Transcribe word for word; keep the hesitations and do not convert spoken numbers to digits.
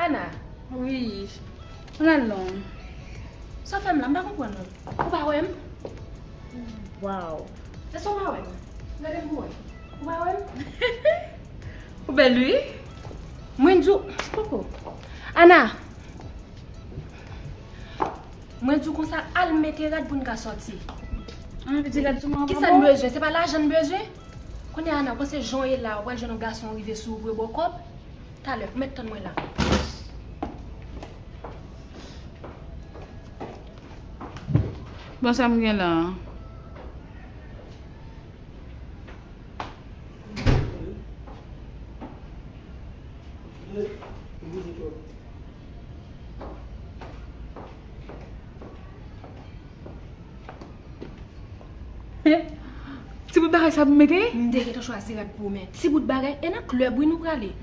Ana. Wi. Ann al non. Sa w fè m la, m pa konprann ou. Ou pa wè m? Waw. Èske w pa wè m? Gade m pou w wè. Ou pa wè m? Ou bèl wi. Mwen di w, poko. Ana. Mwen di w konsa, al mete rad pou n ka sòti. An, mete rad sou mwen. Kisa n bezwen? Se pa lajan n bezwen? Kounye a, Ana, w panse jan w ye la, w pral jwenn yon gason rive sou ou pou yo ba w kòb? Talè, ou mèt tann mwen la. Bon, sa m gen la a? Ti bout bagay sa pou mete? M te gentan chwazi rad pou ou, men ti bout bagay, e nan klèb wi nou prale.